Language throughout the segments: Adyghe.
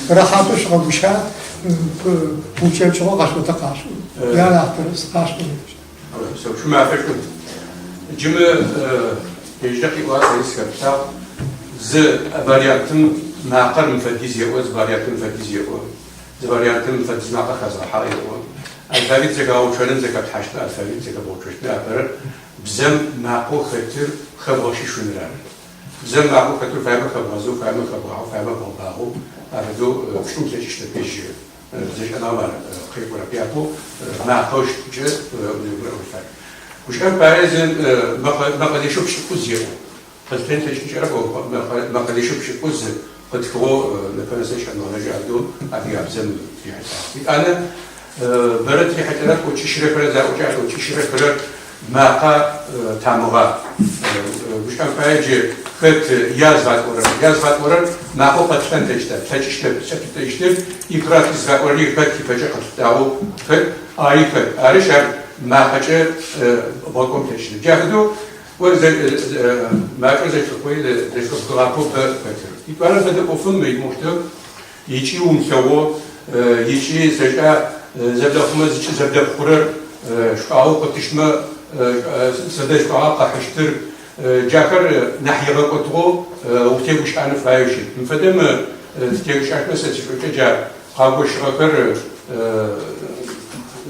Рэхьатэу шъукъэгущыӏэ, упкӏэпкӏыгъэу къашъуӏотэ къашъуӏу. Ар нахь тэрэз, къашъуӏо. Шъуимафэ шӏу. Джы мы ежьрэ къиӏуагъ сэри сыхэплъагъ. Зы вариантым макъэр мыфэдиз еӏо, зы вариантым мыфэдиз еӏо, зы вариантым мыфэдиз макъэ хэзгъэхьагъ еӏо. Алфавит зэхэгъэуцоным зэхэплъхьащтмэ, алфавит зэхэбгъэуцощтмэ апэрэр бзэм макъэу хэтыр хэбгъэщышъуныр ары. Бзэм макъэу хэтыр фаемэ хэбгъэзэу, фаемэ хэбгъахьэу, фаемэ бгъэбагъоу афэдэу пшӏын плъэкӏыщтэп ежь бзэшӏэныгъэм ар къекӏурэп. Япэу макъэу щытыкӏэ узэгурыӏон фай. Гущыӏэм пае зы мэкъэзещэу пшӏыкӏуз еӏо. Къэлъытэн тлъэкӏынкӏэрэп, мэкъэзещэу пшӏыкӏуз къытхыгъэу непэ нэсэ шӏэныгъэлэжьэ афэдэу адыгабзэм тырихьылӏагъ. Етӏанэ бэрэ тырихьылӏэрэр тӏокӏищырэхэрэ заӏокӏэ а тӏокӏищырэхэрэр макъа тамыгъа. Гущыӏэм пае джы хэт я зыфатӏорэр? Я зыфатӏорэр макъэу къэтлъытэн тлъэкӏыщта? Тлъэкӏыщтэп. Зыкӏэтлъытэщтыр и краткий зыфаӏорэри хэт ипэкӏэ къэтлъытагъэу хэт, ари хэт. Арышъ ар макъэкӏэ бгъэкӏон плъэкӏыщтэп. Джа фэдэу О макӏэу зэшӏухэуи зэшӏопхыгъапэу бэ хэтыр. Итӏуанэ фэдэ ӏофым мыхъущтэу икӏи умылъэгъоу, икӏи зэкӏа зэблэхъумэ зыкӏи зэблэпхъурэр, шӏуагъэу къытыщтмэ сыдэ шӏуагъа къыхьыщтыр, джахэр нахь игъэкӏотыгъэу утегущыӏэн фаеу щыт. Мы фэдэм тытегущыӏэщтмэ сэ сишӏошӏкӏэ джа къагощыгъэхэр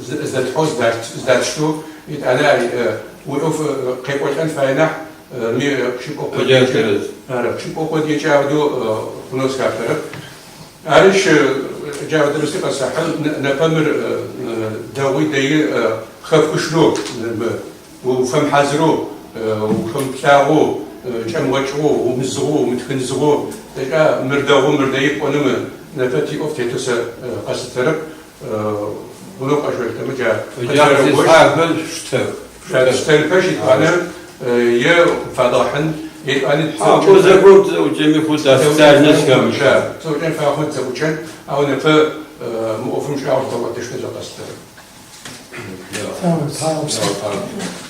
зэдэтхьэу зыдатштэу, етӏанэ Уиӏоф къекӏолӏэн фае нахь, ми къыщыпӏо къодыекӏэ, ары, къыщыпӏо къодыекӏэ афэдэу хъунэу сыхаплъэрэп. Арышъ, джа фэдэ си къэсэхьы, непэ мыр дэгъуи дэи къыхэпхышъунэу, уфэмыхьазырэу, ухэмыплъагъэу, кӏэмыгъэкӏыгъэу, умызыгъэу, умытхынзыгъэу, зэкӏа мыр дэгъу, мыр дэи пӏоным непэ тиӏоф тетэу сэ къэслъытэрэп. Хъунэу къэшъолъытэмэ джа къызэрэкӏощт. Штэх. Штэнхэщ етӏанэ е къыпфадгъэхьын, етӏани Хьау, зэгорэм тызэӏукӏэми хъут, официально схэмылъ. Тызэӏукӏэн фае хъумэ тызэӏукӏэн, ау непэ мы ӏофым шӏагъо тыдэгъотыщтэу сэ къэслъытэрэп. Тхьауегъэпсэу.